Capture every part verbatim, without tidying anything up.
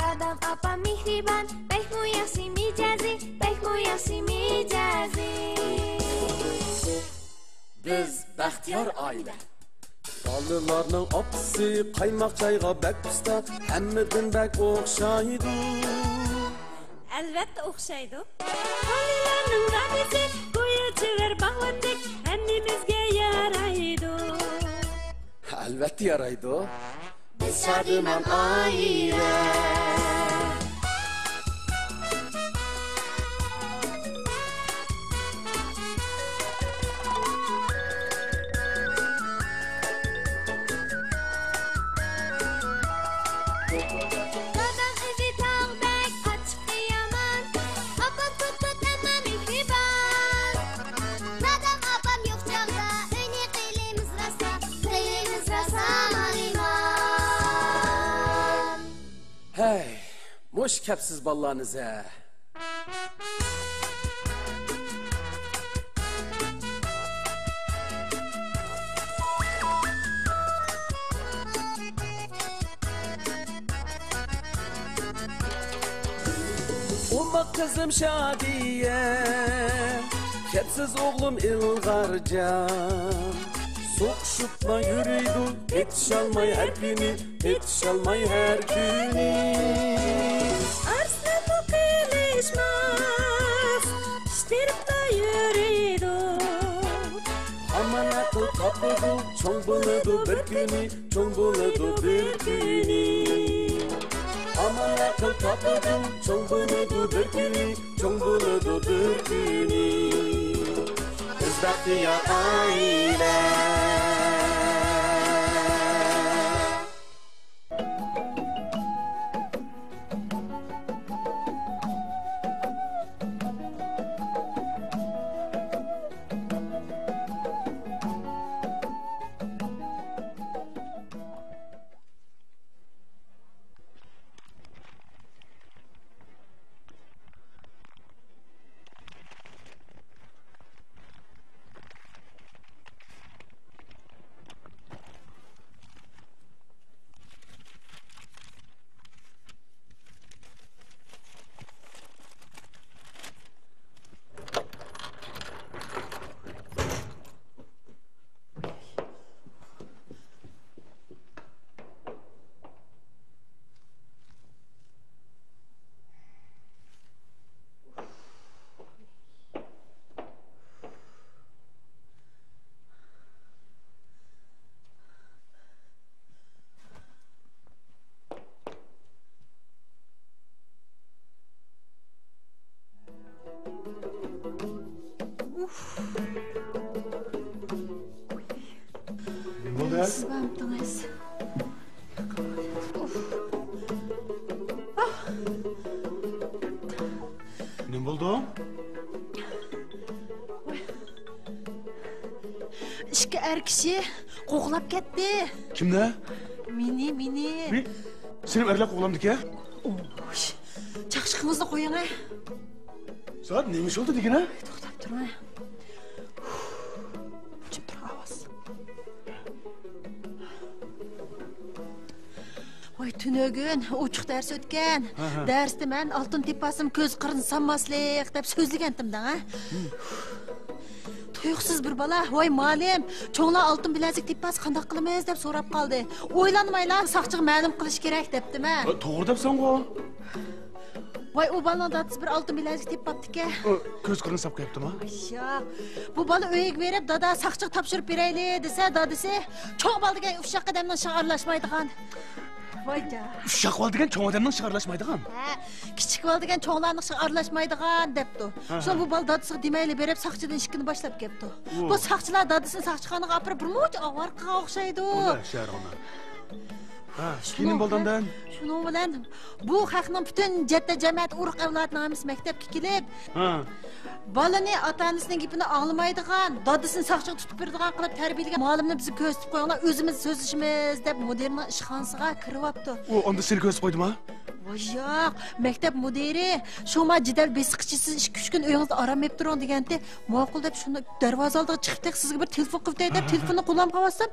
دادام، ئاپام مېھرىبان، بەكمۇ ياخشى مىجەزى، بەكمۇ ياخشى مىجەزى. بىز بەختىيار ئائىلە. بالىلارنىڭ ئاپىسى قايماق چايغا بەك ئۇستا، ھەممىدىن بەك ئوخشايدۇ. ئەلۋەتتە ئوخشايدۇ. بالىلارنىڭ دادىسى گويا چېۋەر باغۋەندەك ھەممىمىزگە يارايدۇ. ئەلۋەتتە يارايدۇ. بىز شادىمان ئائىلە. دادام ئۆزى تاغدەك ئاچچىقى يامان، ئاپام تۇتتۇت ئەمما مېھرىبان. دادام ئاپام يوق چاغدا ئۆينى قىلىمىز راسا، قىلىمىز راسا مالىمان. ھەي، مۇشۇ كەپسىز بالىلارنى زە. ئوماق قىزىم شادىيە، كەپسىز ئوغلۇم ئىلغارجان. سوقۇشۇپلا يۈرىدۇ، پېتىشالماي ھەر كۈنى، پېتىشالماي ھەر كۈنى. ئارسلانمۇ قىلىشماس، ئىش تېرىپلا يۈرىدۇ. ھامان ئەقىل تاپىدۇ، چوڭ بولىدۇ بىر كۈنى، چوڭ بولىدۇ بىر كۈنى. ھامان ئەقىل تاپىدۇ، چوڭ بولىدۇ بىر كۈنى، چوڭ بولىدۇ بىر كۈنى. بىز بەختىيار ئائىلە. نېمە بولدى؟ سىز بارمىدىڭىز؟ نېمە بولدى؟ ئىككى ئەر كىشى قوغلاپ كەتتى. كىمنى؟ مېنى، مېنى. مې-، سېنىڭ ئەرلەر قوغلامدىكەن؟ ئوش. چاقچىقىڭىزنى قويۇڭ، ھە. سائەت نېمە بولدى دېگىنە؟ توختاپ تۇرۇڭ، ھە. جىم تۇرۇڭ، ئاۋاز. ۋاي، تۈنۈگۈن ئوچۇق دەرس ئۆتكەن. ھە، ھە. دەرستە مەن ئالتۇن تېپىۋالسام كۆز قىرىنى سانماسلىق دەپ سۆزلىگەنتىم دەڭ، ھە. تۇيۇقسىز بىر بالا، ۋاي مۇئەللىم، چوڭلار ئالتۇن بىلەزۈك تېپىۋالسا قانداق قىلىمىز دەپ سوراپ قالدى. ئويلانمايلا ساقچىغا مەلۇم قىلىش كېرەك دەپتىمەن. ھە، توغرا دەپسەنغۇ. ۋاي، ئۇ بالىنىڭ دادىسى بىر ئالتۇن بىلەزۈك تېپىپ قاپتىكەن. ئۇ كۆز قىرىنى ساپ قويۇپتىمۇ؟ ياق. بۇ بالا ئۆيىگە بېرىپ، دادا ساقچىغا تاپشۇرۇپ بېرەيلى دېسە، دادىسى چوڭ بالا دېگەن ئۇششاق ئادەمنىڭ ئىشىغا ئارىلاشمايدىغان. ۋاي جان. ئۇششاق بالا دېگەن چوڭ ئادەمنىڭ ئىشىغا ئارىلاشمايدىغان؟ ھە، كىچىك بالا دېگەن چوڭلارنىڭ ئىشىغا ئارىلاشمايدىغان دەپتۇ. ھە، شۇڭا ھە. بۇ بالا دادىسىغا دېمەيلى بېرىپ، ساقچىدىن ئىككىنى باشلاپ كەپتۇ. ئۇ. بۇ ساقچىلار دادىسىنى ساقچىخانىغا ئاپىرىپ، بىر مۇنچە ئاۋارە قىلغان ئوخشايدۇ. ئۇ شەھەرغىنا. ھە، كېيىن نېمە بولدى ئاندىن؟ شۇنىڭ بىلەن بۇ خەقنىڭ پۈتۈن جەددە جەمەت ئۇرۇق ئەۋلادىنىڭ ھەممىسى مەكتەپكە كېلىپ، ھە. بالىنى ئاتا-ئانىسىنىڭ گېپىنى ئاڭلىمايدىغان، دادىسىنى ساقچىغا تۇتۇپ بېرىدىغان قىلىپ تەربىيەلىگەن مۇئەللىمنى بىزگە كۆرسىتىپ قويۇڭلار، ئۆزىمىز سۆزلىشىمىز دەپ مۇدىرنىڭ ئىشخانىسىغا كىرىۋاپتۇ. ئۇ ئاندىن سېنى كۆرسىتىپ قويدىمۇ؟ ۋاي ياق، مەكتەپ مۇدىرى شۇڭا جېدەل بېسىقچىسىز ئىككى-ئۈچ كۈن ئۆيىڭىزدە ئارام ئېلىپ تۇرۇڭ دېگەنتى، ماقۇل دەپ شۇنى دەرۋازا ئالدىغا چىقىپ تېخى سىزگە بىر تېلېفون قىلىپ بېرەي دەپ تېلېفوننى قولۇمغا ئالسام،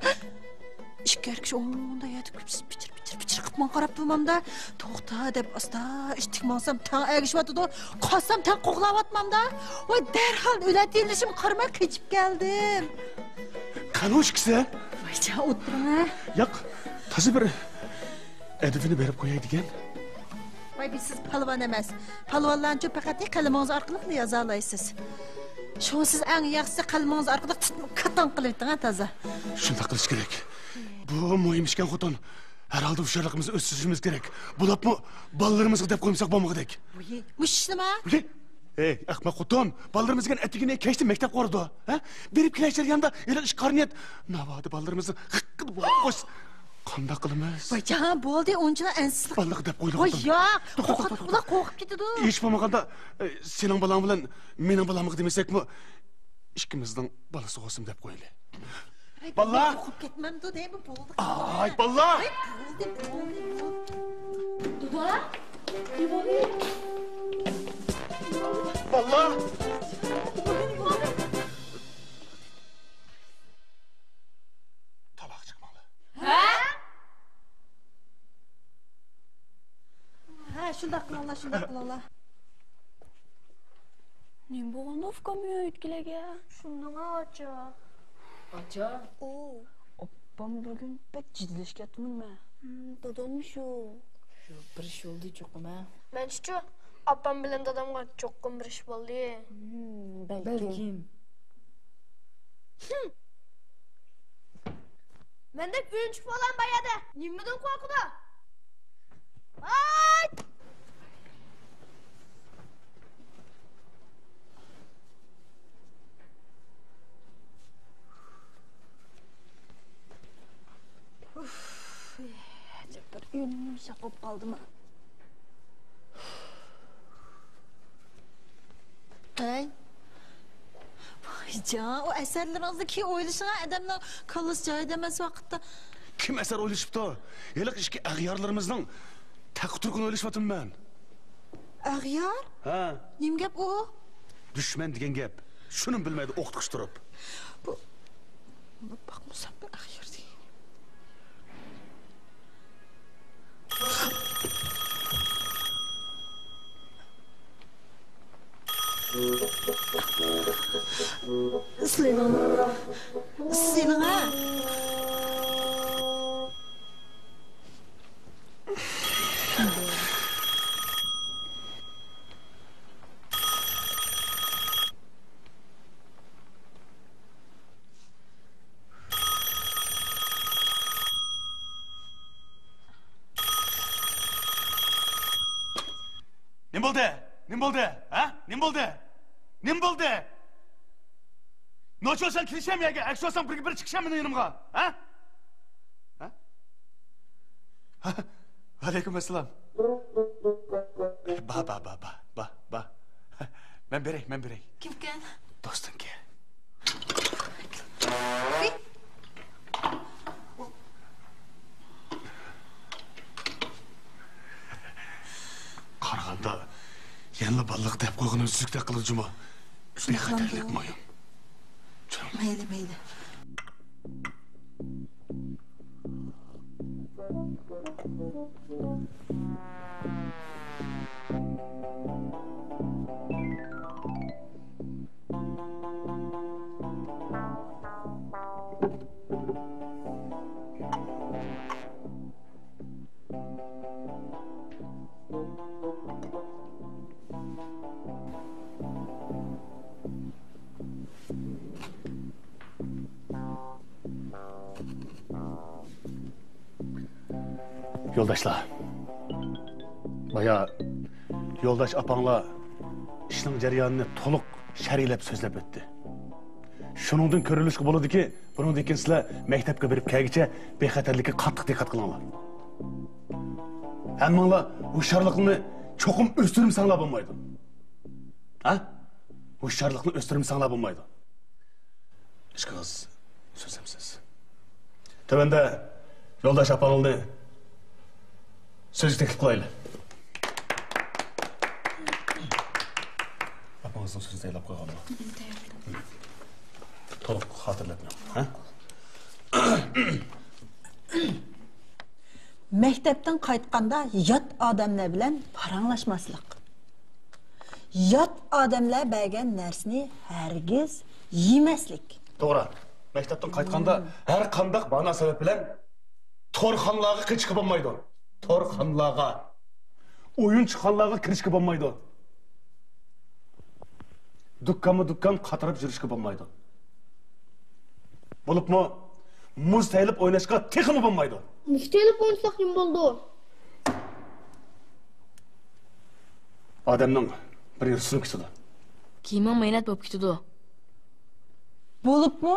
ئىككى ئەر كىشى ئوڭدا ياتىپ، پىچىر، پىچىر، پىچىر قىلىپ ماڭا قاراپ تۇرمامدا. توختا دەپ ئاستا ئىتتىك ماڭسام، تەڭ ئەگىشىۋاتىدۇ. قاچسام، تەڭ قوغلاۋاتمامدا. ۋاي، دەرھال ئۆلە دېيىلىشىمگە قارىماي قېچىپ كەلدىم. قانۇشكىسى؟ ۋاي، جان، ئولتۇرۇڭ، ھە. ياق، تازا بىر ئەدىپىنى بېرىپ قوياي دېگەن. ۋاي، بىز سىز پالۋان ئەمەس. پالۋانلارنىچۇ پەقەت قەلىمىڭىز ئارقىلىقلا يازالايسىز. شۇڭا سىز ئەڭ ياخشىسى قەلىمىڭىز ئارقىلىق تىتما كاتاڭ قىلىۋېتىڭ، ھە، تازا. شۇنداق قىلىش كېرەك. بۇ مۇھىم ئىشكەن، خوتۇن. ھەر ھالدا ھوشيارلىقىمىزنى ئۆستۈرۈشىمىز كېرەك. بولۇپمۇ بالىلىرىمىزغا دەپ قويمىساق بولمىغۇدەك. ۋۇي، مۇشۇ ئىشنىما؟ ۋۇي، ئەي، ئەخمەق خوتۇن، بالىلىرىمىز دېگەن ئەتىگىنى كەچتە مەكتەپكە بارىدۇ، ھە؟ بېرىپ كېلىش جەريانىدا ھېلىقى ئىش قارا نىيەت. ناۋادا بالىلىرىمىزنى قىلىپ قويسا، قانداق قىلىمىز؟ ۋاي جان، بولدى، ئۇنچىلا ئەنسىزلىك. بالىلارغا دەپ قويىلى، ۋاي خوتۇن. ياق، توختا، توختا، توختا، توختا. ئۇلار قورقۇپ كېتىدۇ. ھېچ بولمىغاندا، ئە، سېنىڭ بالاڭ بىلەن مېنىڭ بالامغا دېمىسەكمۇ، ئىككىمىزنىڭ بالىسى بولسۇن دەپ قويىلى. ۋاي، بالىلار! قورقۇپ كەتمەمدۇ دەيمۇ، بولدى. ئاي، بالىلار! ۋاي، بولدى، بولدى، بولدى. دادا، نېمە بولدى؟ بالىلار! تاماق چىقماڭلار. ھە؟ ھە، شۇنداق قىلىڭلار، شۇنداق قىلىڭلار. نېمە بولغان ئۇكام ئۆيدىكىلەرگە؟ شۇندىڭا ئاچا. ئاچا؟ ئۇ. ئاپام بۈگۈن بەك جىددىيلىشىپ كەتتىمۇ نېمە؟ ھىم، داداممۇ شۇ. شۇ بىر ئىش بولدى چوقۇم، ھە؟ مەنچىچۇ، ئاپام بىلەن دادامغا چوقۇم بىر ئىش بولدى. ھىم، بەلكىم. بەلكىم. ھىم. مەندەك ئويۇنچۇق بالام بار يەردە نېمىدىن قورقىدۇ؟ ھاي! ئۇف، ئەجەب بىر يۇمشاق بولۇپ قالدىما؟ ھەي. ۋايجان، ئۇ ئەسەرلىرىڭىزنى كېيىن ئويلىشىڭا، ئادەمنىڭ كاللىسى جايىدا ئەمەس ۋاقىتتا. كىم ئەسەر ئويلىشىپتۇ؟ ھېلىقى ئىككى ئەغيارلىرىمىزنىڭ تەقى تۈركىنى ئويلىشىۋاتىمەن. ئەغيار؟ ھە. نېمە گەپ ئۇ؟ دۈشمەن دېگەن گەپ. شۇنىمۇ بىلمەيدۇ ئوقۇتقۇچى تۇرۇپ. بۇ، بۇ باقمىسام بىر ئەغيار دېگەن. سېنىڭ، سېنىڭ ھە؟ نېمە بولدى؟ نېمە بولدى؟ ھە؟ نېمە بولدى؟ نېمە بولدى؟ نوچى بولساڭ كېلىشەم يەرگە، ئەكسى بولساڭ بىرگە بىر چىقىشەم مېنىڭ يېنىمغا. ھە؟ ھە؟ ۋەئەلەيكۇم ئەسسالام. با، با، با. مەن بېرەي، مەن بېرەي. كىمكەن؟ دوستۇمكەن. قارىغاندا، يەنىلا بالىلىق دەپ قويغىنىم سۈزۈكتەك قىلىدۇ جۇمۇ. شۇنداق بېخەتەرلىك مۇھىم. مەيلى، مەيلى. يولداشلار، بايا يولداش ئاپاڭلار ئىشنىڭ جەريانىنى تولۇق شەرھلەپ سۆزلەپ ئۆتتى. شۇنىڭدىن كۆرۈۋېلىشقا بولىدۇكى، بۇنىڭدىن كېيىن سىلەر مەكتەپكە بېرىپ كەلگۈچە بىخەتەرلىككە قاتتىق دىققەت قىلىڭلار. ھەممىڭلار ھوشيارلىقنى چوقۇم ئۆستۈرمىسەڭلار بولمايدۇ. ھە؟ ھوشيارلىقنى ئۆستۈرمىسەڭلار بولمايدۇ. ئىشقىلىز، سۆزلەمسىز. تۆۋەندە يولداش ئاپاڭلارنى سۆزگە تەكلىپ قىلايلى. ئاپىڭىزنىڭ سۆزىنى تەييارلاپ قويغانمۇ؟ تولۇق خاتىرىلەپ مېڭىڭ، ھە؟ مەكتەپتىن قايتقاندا يات ئادەملەر بىلەن پاراڭلاشماسلىق. يات ئادەملەر بەرگەن نەرسىنى ھەرگىز يېمەسلىك. توغرا. مەكتەپتىن قايتقاندا ھەر قانداق باھانە سەۋەب بىلەن تورخانىلارغا قېچىشقا بولمايدۇ. تورخانىلارغا. ئويۇنچۇخانىلارغا كىرىشكە بولمايدۇ. دۇكانمۇ دۇكان قاتراپ يۈرۈشكە بولمايدۇ. بولۇپمۇ مۇز تەيلىپ ئويناشقا تېخىمۇ بولمايدۇ. مۇز تەيلىپ ئوينىساق نېمە بولىدۇ؟ ئادەمنىڭ بىر يۈرىكى سۇنۇپ كېتىدۇ. كىيىمىڭ مەينەت بولۇپ كېتىدۇ. بولۇپمۇ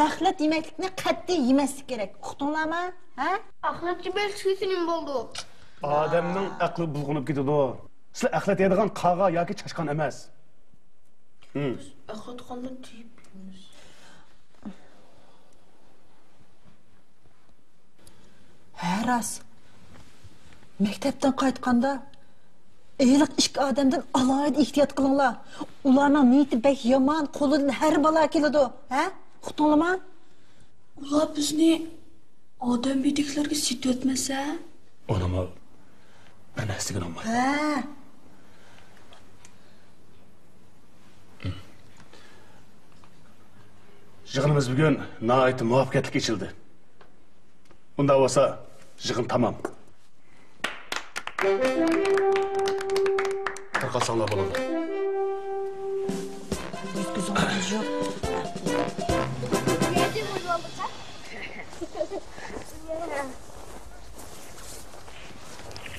ئەخلەت يېمەكلىكنى قەتئىي يېمەسلىك كېرەك. ئۇقتۇڭلارمۇ؟ ھە؟ ئەخلەت يېمەكلىك يېسە نېمە بولىدۇ؟ ئادەمنىڭ ئەقلى بۇلغىنىپ كېتىدۇ. سىلەر ئەخلەت يەيدىغان قاغا ياكى چاشقان ئەمەس. ھىم. بىز ئەخلەتخانىدا تېيىپ يەيمىز. ھە، راست. مەكتەپتىن قايتقاندا ھېلىقى ئىككى ئادەمدىن ئالاھىدە ئېھتىيات قىلىڭلار. ئۇلارنىڭ نىيىتى بەك يامان، قولىدىن ھەر بالا كېلىدۇ. ھە؟ ئۇقتۇڭلارمۇ؟ ئۇلار بىزنى ئادەم بېدىكلەرگە سېتىۋەتمەسە؟ ئۇنىمۇ بىر نەرسىگە ئۇنىمايدۇ. ھە. يىغىنىمىز بۈگۈن ناھايىتى مۇۋەپپەقىيەتلىك ئېچىلدى. ئۇنداق بولسا، يىغىن تامام. تارقالساڭلار بولىدۇ.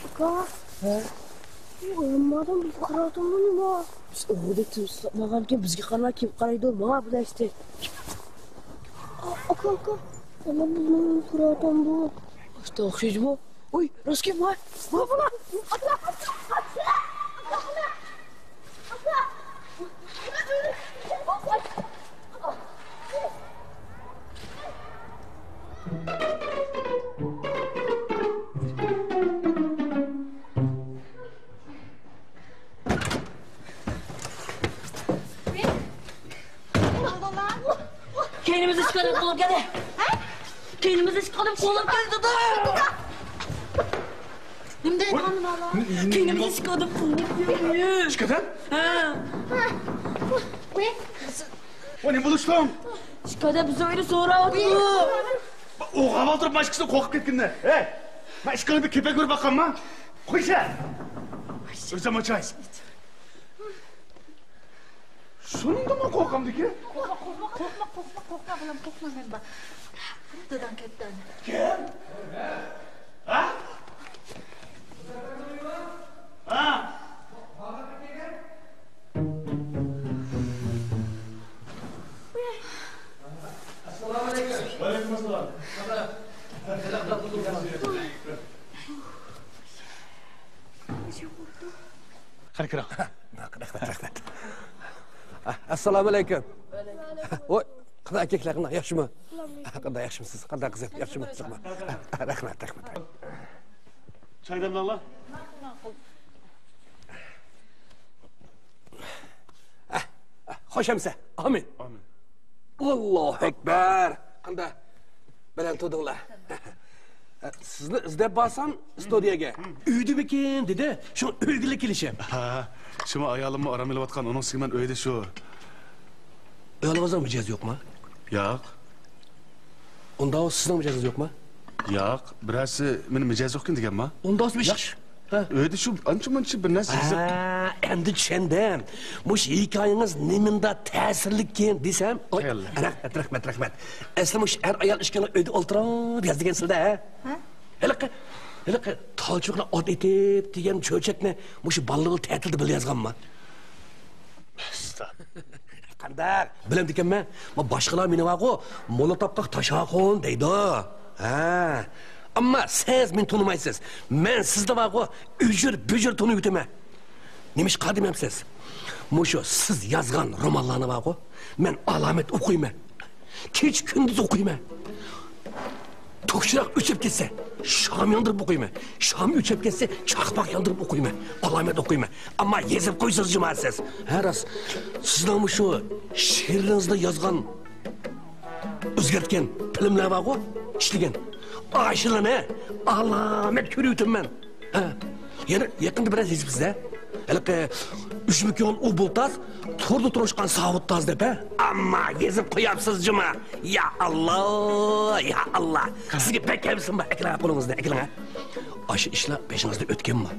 ئۇكا. ھە؟ بۇ ئويۇنمادىن بىز قاراۋاتامدۇ نېمە؟ بىز ئوغرىدەك تىمسىللىق ماڭغانكەن، بىزگە قارىماي كېلىپ قارايدۇ، ماڭا بۇ دەشتى. ئاكا، ئاكا، ئانا بىزنىڭ قاراۋاتامدۇ؟ ئاشتا ئوخشايدۇ بۇ. ئۇي، راست گەپ، ۋاي، ۋاي، بۇلار. كەينىمىزدە ئىككى ئادەم قوغلاپ كەلدى. ھە؟ كەينىمىزدە ئىككى ئادەم قوغلاپ كەلدى، دادا. نېمە دەيدىغان بالا؟ كەينىمىزدە ئىككى ئادەم قوغلاپ كەلدى. ئىككى ئادەم؟ ھە. ۋاي، نېمە بولۇشتۇڭ؟ ئىككى ئادەم بىزنىڭ ئۆينى سوراۋاتىدۇ. ئوغا ئولتۇرۇپ، ماشىنىسى قورقۇپ كەتكىنىنى. ھە؟ مەن ئىككىڭلارنى كېپەك بېرىپ باققانما؟ قويسا! ئۆزۈم ئاچاي. شۇنىڭدىنمۇ قورقامدىكى؟ قورقما، قورقما، قورقما، قورقما، قورقما، بالام، قورقما، مەن بار. داداڭ كەتتى ئەنە. كىم؟ ھە؟ ھە؟ ئەسسالامۇئەلەيكۇم. ۋەئەلەيكۇم ئەسسالام. قېنى كىرىڭ. رەھمەت، رەھمەت. ئەسسالامۇئەلەيكۇم. ۋوي، قانداق ئەركەكلەر، قانداق ياخشىمۇ؟ قانداق ياخشىمۇسىز؟ قانداق قىزىم، ياخشىمۇ؟ رەھمەت، رەھمەت. چاي دەملەڭلار. خوش ئەمىسە. ئامىن. ئامىن. ئاللاھۇ ئەكبەر. قانداق بەلەن تۇردۇڭلار؟ سىزنى ئىزدەپ بارسام ئىستودىيەگە. ئۆيدىمىكىن دېدى. شۇڭا ئۆيگىلا كېلىشىم. ھە، شۇما ئايالىممۇ ئارام ئېلىۋاتقان، ئۇنىڭ ئۈستىگە مەن ئۆيدە شۇ. ئايالىڭىزنىڭ مىجەزى يوقما؟ ياق. ئۇنداق سىزنىڭ مىجەزىڭىز يوقما؟ ياق، بىرەرسى مېنى مىجەزى يوقكەن دېگەنما؟ ئۇنداق بىر ئىش. ھە. ئۆيدە شۇ ئانچە-مۇنچە بىر نەرسە يېزىپ. ھە، ئەمدى چۈشەندىم. مۇشۇ ھېكايىڭىز نېمانداق تەسىرلىككەن دېسەم، ئوي، خەيرلىك. رەھمەت، رەھمەت، رەھمەت. ئەسلى مۇشۇ ئەر-ئايال ئىككىڭلار ئۆيدە ئولتۇرۇڭ يازدىكەنسىلەر، ھە؟ ھە؟ ھېلىقى، ھېلىقى تالچوقنى ئات ئېتىپ دېگەن چۆچەكنى مۇشۇ بالىلىق تەتىلدە بىللە يازغانما؟ ئەستەغپىرۇللا. قانداق؟ بىلەمدىكەنمەن. ما باشقىلار مېنى بارغۇ، موللا تاپقاق تاشاخۇن دەيدۇ. ھە. ئەمما سىز مېنى تونۇمايسىز. مەن سىزنى بارغۇ، ئۈجۈر-بۈجۈر تونۇۋېتىمەن. نېمىشقا دېمەمسىز؟ مۇشۇ سىز يازغان رومانلارنى بارغۇ، مەن ئالامەت ئوقۇيمەن. كېچە-كۈندۈز ئوقۇيمەن. توك چىراغ ئۆچۈپ كەتسە، شام ياندۇرۇپ ئوقۇيمەن. شام ئۆچۈپ كەتسە، چاقماق ياندۇرۇپ ئوقۇيمەن. ئالامەت ئوقۇيمەن. ئەمما يېزىپ قويسىز جۇما سىز. ھە، راست. سىزنىڭ مۇشۇ شېئىرلىرىڭىزدا يازغان، ئۆزگەرتكەن فىلىملار بارغۇ، ئىشلىگەن. ئاشۇلىنى ئالامەت كۆرۈۋېتىمەن. ھە. يەنە يېقىندا بىرەر يېزىپسىز ھە؟ ھېلىقى ئۈچمۇ كۆڭۈل ئۇ بۇلتاز، توردا تۇرۇشقان ساۋۇت تاز دەپ ھە؟ ئەمما يېزىپ قوياپسىز جۇما. يا ئاللا، يا ئاللا. سىزگە بەك ھەۋىسىم بار. ئەكىلىڭ قولىڭىزنى، ئەكىلىڭ ھە. ئاشۇ ئىشلار بېشىڭىزدىن ئۆتكەنمۇ؟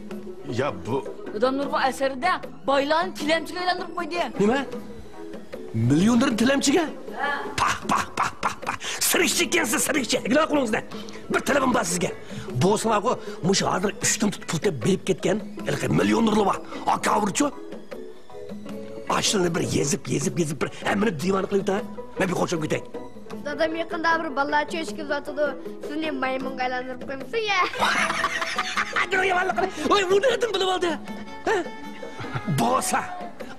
يا بۇ. دادام نۇرغۇن ئەسەردە بايلارنى تىلەمچىگە ئايلاندۇرۇپ قويدى. نېمە؟ مىليونېرنى تىلەمچىگە؟ ھە. پاھ، پاھ، پاھ، پاھ، پاھ. سىرىكچى ئىكەنسىز، سىرىكچى. ئەكىلىڭ قولىڭىزنى. بىر تەلىپىم بار سىزگە. بولسىڭلارغۇ، مۇشۇ ھازىر ئۈچتىن تۇتۇپ پۇل تېپىپ بېيىپ كەتكەن ھېلىقى مىليونېرلار بار. ئاكاۋۇرچۇ. ئاشۇلارنى بىر يېزىپ، يېزىپ، يېزىپ، بىر ھەممىنى دىۋانە قىلىۋېتىڭ. مەن بىر خوشلاپ كېتەي. دادام يېقىندا بىر بالىلار چۆچىكى ساتىدۇ. سىزنى مايمۇنغا ئايلاندۇرۇپ قويمىسۇن يا. ۋاي، بۇ نېرىدىن بىلىپ ئالدى؟ ھە؟ بولسا،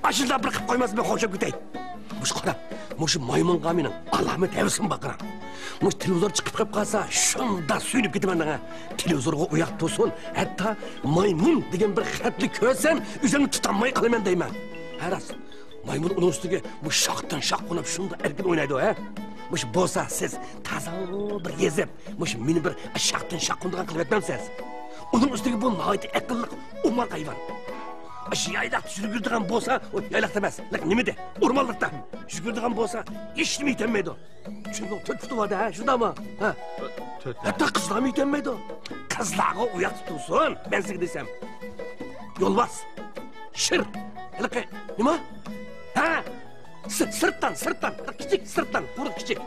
ئاشۇنداق بىر قىلىپ قويماسا مەن خوشلاپ كېتەي. مۇشۇ قارا، مۇشۇ مايمۇنغا مېنىڭ ئالامەت ھەۋىسىم بار قارا. مۇشۇ تېلېۋىزور چىقىپ قېلىپ قالسا، شۇنداق سۆيۈنۈپ كېتىمەن دەڭە. تېلېۋىزورغا ئۇياق تۇرسۇن، ھەتتا مايمۇن دېگەن بىر خەتنى كۆرسەم، ئۆزۈمنى تۇتالماي قالىمەن دەيمەن. ھە راست. مايمۇن ئۇنىڭ ئۈستىگە بۇ شاختىن شاق قونۇپ شۇنداق ئەركىن ئوينايدۇ، ھە؟ مۇشۇ بولسا سىز تازا بىر يېزىپ، مۇشۇ مېنى بىر شاختىن شاق قونىدىغان قىلىۋەتمەمسىز؟ ئۇنىڭ ئۈستىگە بۇ ناھايىتى ئەقىللىق، ئوماق ھايۋان. ئاشۇ يايلاقتا يۈگۈرىدىغان بولسا، ئۇ يايلاقتا ئەمەس، نېمىدە؟ ئورمانلىقتا يۈگۈرىدىغان بولسا، ھېچنېمە يېتەلمەيدۇ. چۈنكى تۆت پۇتى بار-دە، ھە، شۇنداقمۇ؟ ھە. تۆت. ھەتتا قىزلارمۇ يېتەلمەيدۇ. قىزلارغا ئۇياق تۇتۇلسۇن، مەن سىزگە دېسەم. يولۋاس، شىر، ھېلىقى، نېمە؟ ھە، سىر-، سىرتان، سىرتان، كىچىك سىرتان، قۇرۇق كىچىك.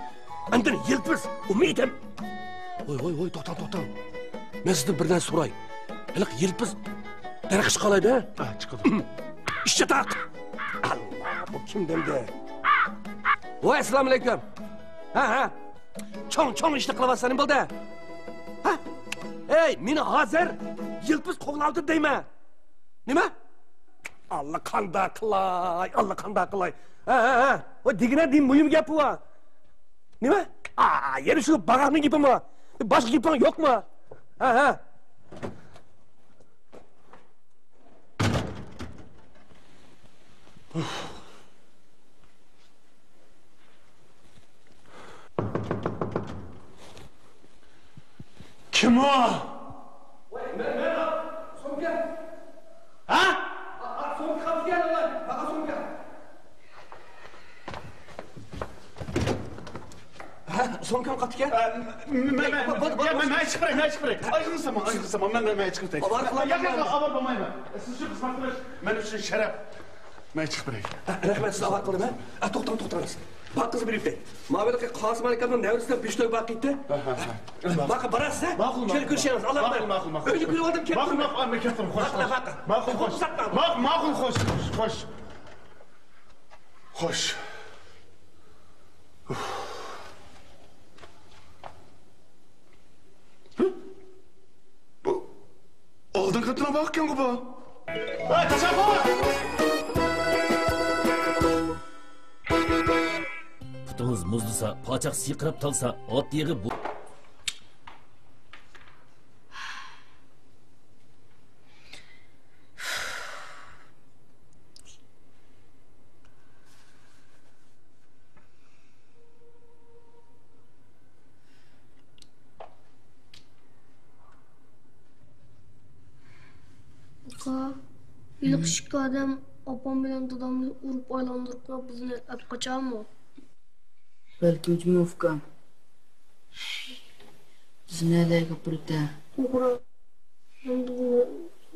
ئاندىن يىلپىز، ئۇمۇ يېتەم. ۋوي، ۋوي، ۋوي، توختاڭ، توختاڭ. مەن سىزدىن بىر نەرسە سوراي. ھېلىقى يىلپىز دەرەخكە چىقالايدۇ، ھە؟ ھە، چىقىدۇ. ئىش چاتاق. ئاللا، بۇ كىم دەمدى؟ ۋاي، ئەسسالامۇ ئەلەيكۇم. ھە، ھە. چوڭ، چوڭ ئىشنى قىلىۋاتسا نېمە بولدى؟ ھە؟ ئەي، مېنى ھازىر يىلپىز قوغلاۋاتىدۇ دەيمەن. نېمە؟ ئاللا قانداق قىلاي، ئاللا قانداق قىلاي. ھە، ھە، ھە. ۋاي دېگىنە، نېمە مۇھىم گەپ بۇ؟ نېمە؟ ئا، يەنە شۇ باغاقنىڭ گېپىمۇ؟ باشقا گېپىڭ يوقمۇ؟ ھە، ھە. كىم ئۇ؟ ۋاي، مەن، مەن، سومكا. ھە؟ سومكا قاپتىكەن، ئاقا سومكا. ھە، سومكام قاپتىكەن. ئە، مەن، مەن، مەن، بولدى، بولدى، يا، مەن، بولدى. مەن چىقىپ بېرەي، مەن چىقىپ بېرەي. ئايغىنسىما، ئايغىنسىما، مەن، مەن، مەن چىقىپ ئۆتەي. ئاۋارە قىلمايمەن. ياق، ياق، ياق، ئاۋارە بولمايمەن. سىز شۇ خىزمەت قىلىش مەن ئۈچۈن شەرەپ. مەن چىقىپ بېرەي. ھە، رەھمەت، سىزنى ئاۋارە قىلدىم، ھە. ئە، توختاڭ، توختاڭ. بار قىزنى بېرىپ ئۆتەي. ماۋۇ ھېلىقى قاسىم ئاكامنىڭ نەۋرىسىنىڭ بېشى توي بار ئىدى. ھە، ھە، ھە. باقا باراسىز، ھە؟ ماقۇل، ماقۇل، كېلىپ كۆرۈشەمىز. ماقۇل، ماقۇل، ماقۇل. ئۆينى كۆرۈپ ئالدىم، كەتتىم. ماقۇل، ماقۇل، مەن كەتتىم. خوش، ماقۇل، خوش. ماقۇل، خوش، خوش، خوش. بۇ ئالدىنقى قېتىملار بار ئىكەنغۇ بۇ. ۋاي، تاشاپۇر! پۇتىڭىز مۇزلىسا، پاچاق سىرقىراپ تالسا، ئات يېغى بۇ. ئاكا، ھېلىقى ئىككى ئادەم ئاپام بىلەن دادامنى ئۇرۇپ ئايلاندۇرۇپ قويۇپ، بىزنى ئەپ قاچارمۇ؟ بەلكى ھۆجمە ئۇكام. بىز نەلەرگە ئاپىرىدۇ؟ توغرا. ئەمدى بۇنى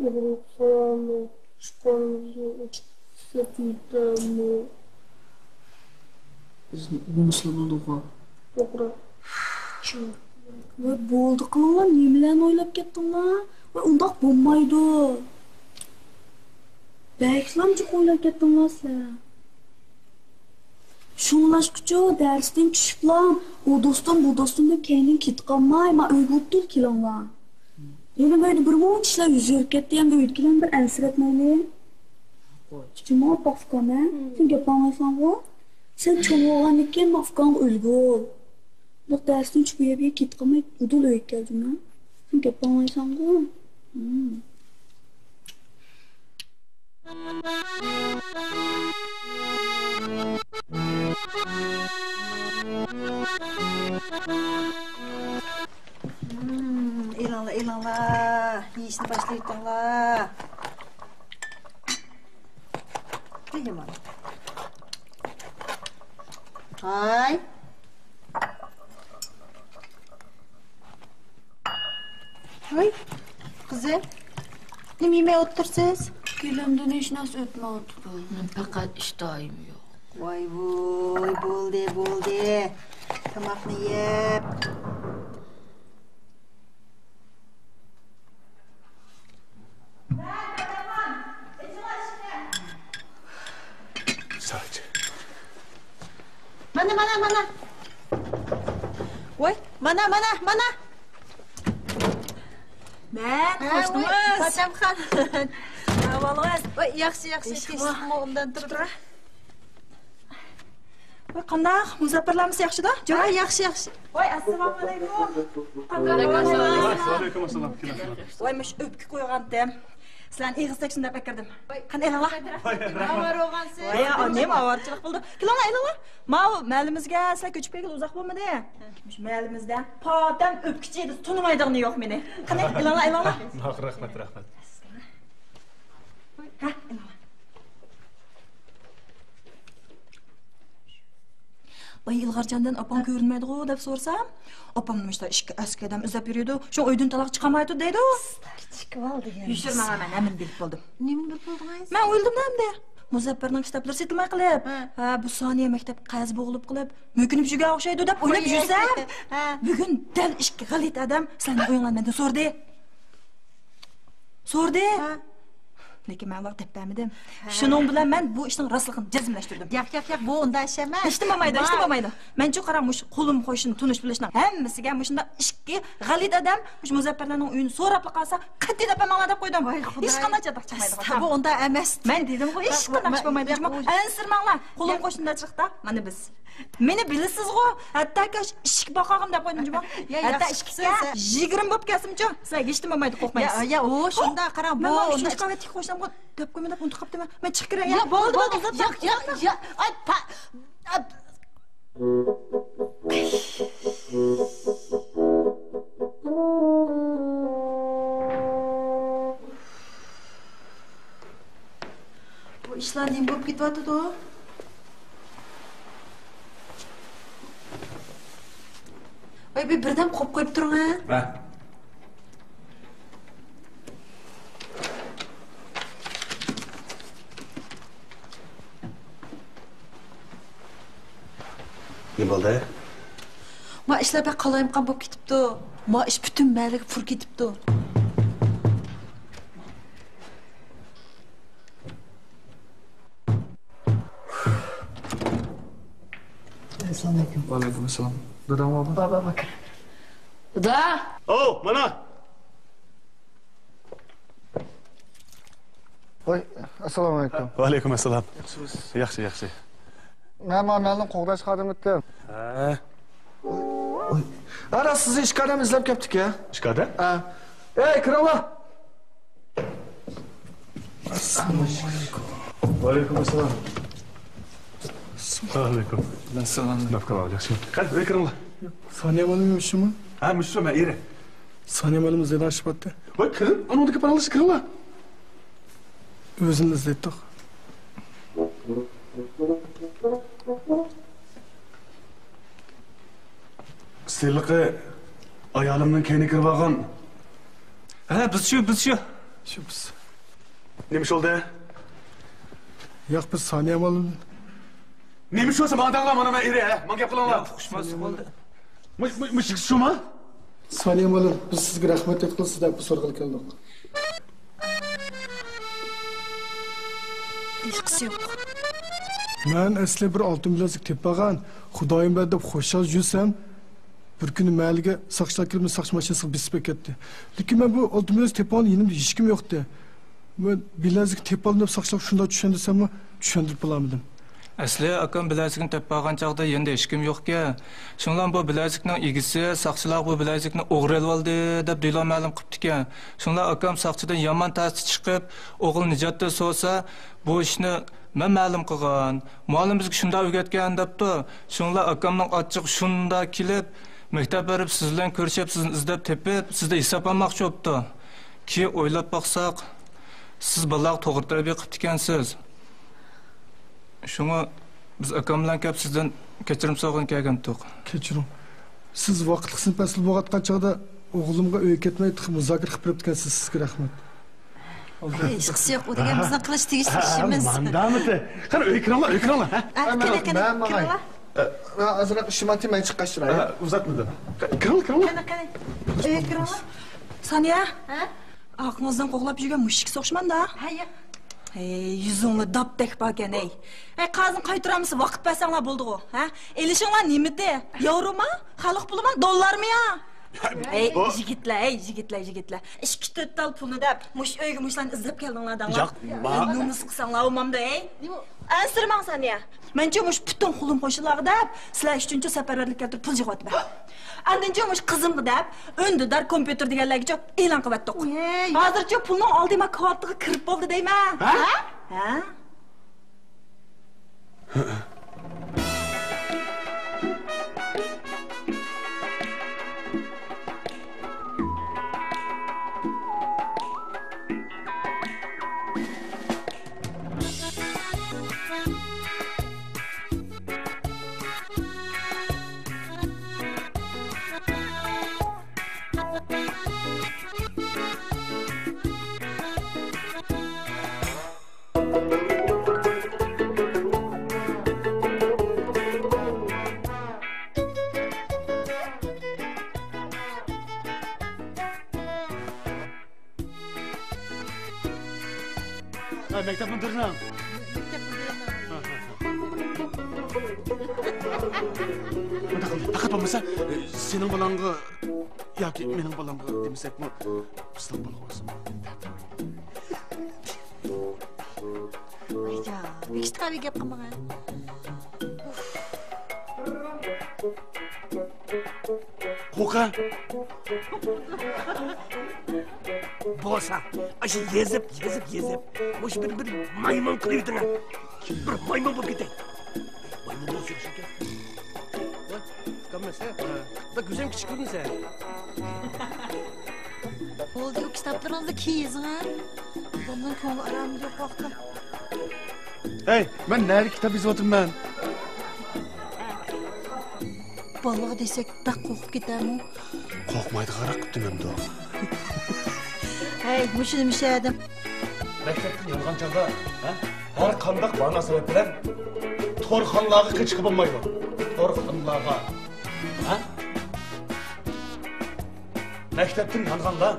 ئۇرۇپ سالامۇ، ئىشقورىمىزنى ئېچىپ سېتىۋېتەرمۇ؟ بىزنى ئۇرمىسىلا بولىدىغۇ. توغرا. ۋاي، بولدى قىلىڭلار، نېمىلەرنى ئويلاپ كەتتىڭلار؟ ۋاي، ئۇنداق بولمايدۇ. بەكلا جىق ئويلاپ كەتتىڭلار سىلەر. شۇڭلاشقىچۇ دەرستىن چۈشۈپلا، ئۇ دوستۇم، بۇ دوستۇم دەپ كەينىدىن كېتىپ قالماي، ما ئۆيگە ئوتتۇرا كېلىڭلار. يەنە بۇ يەردە بىر مۇنچە ئىشلار يۈز بېرىپ كەتتى، ئەمدى ئۆيگە كېلىڭ، بىر ئەنسىرەتمەيلى. جۇمۇ ئاپا ئۇكام، ھە؟ سەن گەپ ئاڭلايسەنغۇ؟ سەن چوڭ بولغاندىن كېيىن ما ئۇكاڭغا ئۈلگە بول. بۇ دەرستىن چۈشۈپ بۇ يەرگە كېتىپ قالماي، ئۇدۇل ئۆيگە كەل جۇمۇ. سەن گەپ ئاڭلايسەنغۇ؟ ھىم. يېيىشنى باشلاۋېتىڭلار. يامان. ھاي. ھاي، قىزىم، نېمە يېمەي ئولتۇرسىز؟ كۆزۈمدىن ھېچ نەرسە ئۆتمەيۋاتىدۇ. مېنىڭ پەقەت ئىشتىھام يوق. ۋاي ۋۇي، بولدى، بولدى. تاماقنى يەپ. مانا، مانا، مانا. ۋاي، مانا، مانا، مانا. مەن، ھە، قوشنىڭىز. ۋاي، پاتەمخان. ئەھۋالىڭىز؟ ۋاي، ياخشى، ياخشى. تىنچلىقمۇ؟ ئوبدان تۇرۇپتۇ. ۋاي، قانداق؟ مۇزەپپەرلەرمۇ ياخشىدا؟ ھە، ياخشى، ياخشى. ۋاي، ئەسسالامۇئەلەيكۇم. قانداق؟ ۋەئەلەيكۇم ئەسسالام. كېلىڭ، كېلىڭ. ۋاي، مۇشۇ ئۆپكە قويغانتىم. سىلەرنى ئېغىز تەگسۇن دەپ ئەكىردىم. قېنى ئېلىڭلار. ئاۋارە بولغانسىز. ۋاي، ئانام ئاۋارىچىلىك بولدى. كېلىڭلار، ئېلىڭلار. ماۋۇ مەھەللىمىزگە سىلەر كۆچۈپ كەلگىلى ئۇزاق بولمىدى. مۇشۇ مەھەللىمىزدە پاتەم ئۆپكىچى دېسە تونۇمايدىغىنى يوق مېنى. قېنى، ئېلىڭلار، ئېلىڭلار. رەھمەت، رەھمەت. ھە، ئېلىڭلار. بايا ئىلغارجاندىن ئاپاڭ كۆرۈنمەيدىغۇ دەپ سورىسام، ئاپامنى مۇشۇنداق ئىككى ئەسكى ئادەم ئىزدەپ يۈرىدۇ، شۇڭا ئۆيدىن تالاق چىقارمايدۇ دەيدۇ. كىچىك بالا دېگەن. يوشۇرماڭ، مەن ھەممىنى بىلىپ بولدۇم. نېمىنى بىلىپ بولدىڭىز؟ مەن ئويلىدىم ئەمدى. مۇزەپپەرنىڭ كىتابلىرى سېتىلماي قېلىپ، ھە. ھە، بۇ سانىيە مەكتەپ قەرز بوغۇلۇپ قېلىپ، مۆكۈنۈپ يۈرگەن ئوخشايدۇ دەپ ئويلاپ يۈرسەم، ھە. بۈگۈن دەل ئىككى غەلىتە ئادەم سىلەرنىڭ ئۆيۈڭلارنى مەندىن سورىدى. سورىدى. ھە. لېكىن مەن ئۇلارغا دەپ بەرمىدىم. ھە. شۇنىڭ بىلەن مەن بۇ ئىشنىڭ راستلىقىنى جەزملەشتۈردۈم. ياق، ياق، ياق، بۇ ئۇنداق ئىش ئەمەس. ھېچنېمە بولمايدۇ، ھېچنېمە بولمايدۇ. مەنچۇ قاراڭ، مۇشۇ قولۇم قوشنا تونۇش بىلىشنىڭ ھەممىسىگە مۇشۇنداق ئىككى غەلىتە ئادەم مۇشۇ مۇزەپپەرلەرنىڭ ئۆيىنى سوراپلا قالسا، قەتئىي دەپ بەرمەڭلار دەپ قويدۇم. ۋاي خۇداي. ھېچقانداق چاتاق چىقمايدىغان. بۇ ئۇنداق ئەمەس. مەن دېدىمغۇ، ھېچقانداق ئىش بولمايدۇ. ئەنسىرىمەڭلار، قولۇم قوشنىدا چىقتا، مانا بىز. مېنى بىلىسىزغۇ، ھەتتاكى ئىشىك باقاغىم دەپ قويدۇم جۇمۇ. يا، ھەتتا ياخشى ئىشىككە قىپسىز. يىگىرمە بولۇپ كەلسىمچۇ، سىلەرگە ھېچنېمە بولمايدۇ، قورقمايسىز. يا، يا، ئۇ شۇنداق، قاراڭ، بۇ مەن مانا ئۈچىنچى قەۋەتتىكى قوشنامغا دەپ قويما دەپ ئۇنتۇپ قاپتىمەن. مەن چىقىپ كىرەي، يا. يا، بولدى، بولدى، ئۇزاتما. يا، يا، يا، ئاي، پا-، ئاي. بۇ ئىشلار نېمە بولۇپ كېتىۋاتىدۇ؟ ۋاي، بىر بىردەم قويۇپ قويۇپ تۇرۇڭ، ھە؟ ھە. نېمە بولدى؟ ما ئىشلار بەك قالايمىقان بولۇپ كېتىپتۇ. ما ئىش پۈتۈن مەھەللىگە پۇر كېتىپتۇ. ئەسسالامۇئەلەيكۇم. ۋەئەلەيكۇم ئەسسالام. داداڭ بارمۇ؟ بار، بار، بار. دادا! ئاۋۇ، مانا! ۋاي، ئەسسالامۇئەلەيكۇم. ۋەئەلەيكۇم ئەسسالام. ياخشىمۇسىز؟ ياخشى، ياخشى. مەن مانا مەھەللىنىڭ قوغداش خادىمى ئىدىم. ھە. ۋاي. ھە، راست، سىزنى ئىككى ئادەم ئىزدەپ كەپتىكەن. ئىككى ئادەم؟ ھە. ئەي، كىرىڭلار. ئەسسالامۇئەلەيكۇم. ۋەئەلەيكۇم ئەسسالام. ئەسسالامۇئەلەيكۇم. ئەسسالام. ياخشىمۇ؟ قېنى، ئۆيگە كىرىڭلار. سانىيە مۇئەللىم مۇشۇمۇ؟ ھە، مۇشۇ، مەن ئېرى. سانىيە مۇئەللىم ئىزدەيدىغان ئىش بارتى. ۋاي، كىرىڭ، ئانىڭدىكى پاراڭلىشىپ كىرىڭلار. ئۆزىنى ئىزدەيتتۇق. سىلىقى ئايالىمنىڭ كەينىگە كىرىپ ئالغان. ھە، بىز شۇ، بىز شۇ. شۇ بىز. نېمە ئىش بولدى؟ ياق، بىز سانىيە مۇئەللىم. نېمە ئىش بولسا ماڭا دەڭلار، مانا مەن ئېرى، ھە؟ ماڭا گەپ قىلىڭلار. ياق، ئۇقۇشماسلىق بولدى. مۇ-، مۇ-، مۇشۇ شۇمۇ؟ سانىيە مۇئەللىم، بىز سىزگە رەھمەت ئېيتقىلى، سىز دەپ بۇ سورىغىلى كەلدۇق. ھېچقىسى يوق. مەن ئەسلى بىر ئالتۇن بىلەزۈك تېپىپ ئالغان، خۇدايىم بەردى دەپ خۇشال يۈرسەم، بىر كۈنى مەھەللىگە ساقچىلار كىرىپ، ساقچى ماشىنىسىغا بېسىپ ئەكەتتى. لېكىن مەن بۇ ئالتۇن بىلەزۈك تېپىپ ئالغان يېنىمدا ھېچكىم يوقتى. مەن بىلەزۈكنى تېپىپ ئالدىم دەپ ساقچىلارغا شۇنداق چۈشەندۈرسەممۇ، چۈشەندۈرۈپ بولالمىدىم. ئەسلى ئاكام بىلەزۈكنى تېپىپ ئالغان چاغدا يېنىدا ھېچكىم يوقكەن. شۇڭلار بۇ بىلەزۈكنىڭ ئىگىسى ساقچىلارغا بۇ بىلەزۈكنى ئوغرى ئېلىۋالدى دەپ دېلو مەلۇم قىپتىكەن. شۇڭلار ئاكام ساقچىدىن يامان تەستە چىقىپ، ئوغۇل نىجاتتىن سورىسا، بۇ ئىشنى مەن مەلۇم قىلغان. مۇئەللىم بىزگە شۇنداق ئۆگەتكەن دەپتۇ. شۇڭلار ئاكامنىڭ ئاچچىقى شۇنداق كېلىپ، مەكتەپ بېرىپ سىز بىلەن كۆرۈشۈپ، سىزنى ئىزدەپ تېپىپ، سىزدىن ھېساب ئالماقچى بوپتۇ. كېيىن ئويلاپ باقساق، سىز بالىلارغا توغرا تەربىيە قىپتىكەنسىز. شۇڭا بىز ئاكام بىلەن كەپ سىزدىن كەچۈرۈم سورىغىلى كەلگەنتۇق. كەچۈرۈڭ. سىز ۋاقىتلىق سىنىپ ئەسلى بولۇۋاتقان چاغدا ئوغلۇمغا ئۆيگە كەتمەي تېخى مۇزاكىرە قىلىپ بېرىپتىكەنسىز، سىزگە رەھمەت. ھېچقىسى يوق، ئۇ دېگەن بىزنىڭ قىلىش تېگىشلىك ئىشىمىز. ماندامىتى؟ قېنى، ئۆيگە كىرىڭلار، ئۆيگە كىرىڭلار، ھە؟ ئە، قېنى، قېنى، مەن ماڭاي. كىرىڭلار. ئە، ئازراق ئىشىم بار، مەن چىققاچ تۇراي. ئە، ئۇزاتمىدىم. قېنى، كىرىڭلار، كىرىڭلار. قېنى، قېنى. ئۆيگە كىرىڭلار. سانىيە، ھە؟ ئارقىڭىزدىن قوغلاپ يۈرگەن مۇشۇ ئىككىسى ئوخشىمامدا؟ ھە، ياق. ھەي، يۈزۈڭلار داپتەك باركەن، ھەي. ھەي، قازىنى قايتۇرالمىسا ۋاقىت بەرسەڭلار بولدىغۇ، ھە؟ ئېلىشىڭلار نېمىتى؟ ياۋروما؟ خەلق پۇلىما؟ دوللارمۇ يا؟ ھەي، يىگىتلەر، ھەي، يىگىتلەر، يىگىتلەر. ئىككى تۆت تال پۇلنى دەپ، مۇشۇ ئۆيگە مۇشۇلارنى ئىزدەپ كەلدىڭلار دەڭلار. ياق، ما- ھەي، نومۇس قىلساڭلار بولمامدۇ، ھەي؟ ئەنسىرىمەڭ سانىيە. مەنچۇ مۇشۇ پۈتۈن قولۇم قوشنىلارغا دەپ، سىلەر ئۈچۈنچۇ سەپەرۋەرلىك كەلتۈرۈپ پۇل يىغىۋاتىمەن. ئاندىنچۇ مۇشۇ قىزىمغا دەپ، ئۈندىدار كومپيۇتېر دېگەنلەرگىچۇ ئېلان قىلىۋەتتۇق. ھازىرچۇ پۇلنىڭ ئالدى ما كارتىغا كىرىپ بولدى دەيمەن. ھە؟ ھە؟ ھە، مەكتەپ مۇدىرىنىڭ. مەكتەپ مۇدىرىنىڭ. پەقەت بولمىسا، سېنىڭ بالامغا ياكى مېنىڭ بالامغا دېمىسەكمۇ، بىزنىڭ بالا بولسۇن. ۋايجان، بېكىشتىغا بىر گەپ قىلمىغىن. قوقا. بولسا، ئاشۇ يېزىپ، يېزىپ، يېزىپ، مۇشۇ بىر، بىر مايمۇن قىلىۋېتىڭە. بىر مايمۇن بولۇپ كېتەي. مايمۇن بولسا ياخشىكەن. ۋاي، ئۇكام ئەمەس، ھە؟ بەك كۆزۈم كىچىك كۆرۈنسە. بولدى، ئۇ كىتابلىرىڭىزنى كېيىن يېزىڭ، ھە؟ بۇنىڭ كۆڭلى ئارامى يوق ۋاقىتتا. ھەي، مەن نەدە كىتاب يېزىۋاتىمەن؟ بالىغا دېسەك بەك قورقۇپ كېتەرمۇ؟ قورقمايدىغانراق قىپتىمەمدۇ؟ ھەي، مۇشۇنى مۇشۇ ئادەم. مەكتەپتىن يانغان چاغدا، ھە؟ ھەر قانداق باھانە سەۋەب بىلەن تورخانىلارغا قېچىشقا بولمايدۇ. تورخانىلارغا. ھە؟ مەكتەپتىن يانغاندا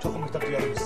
چوقۇم كىتاب تۈگەيمىز.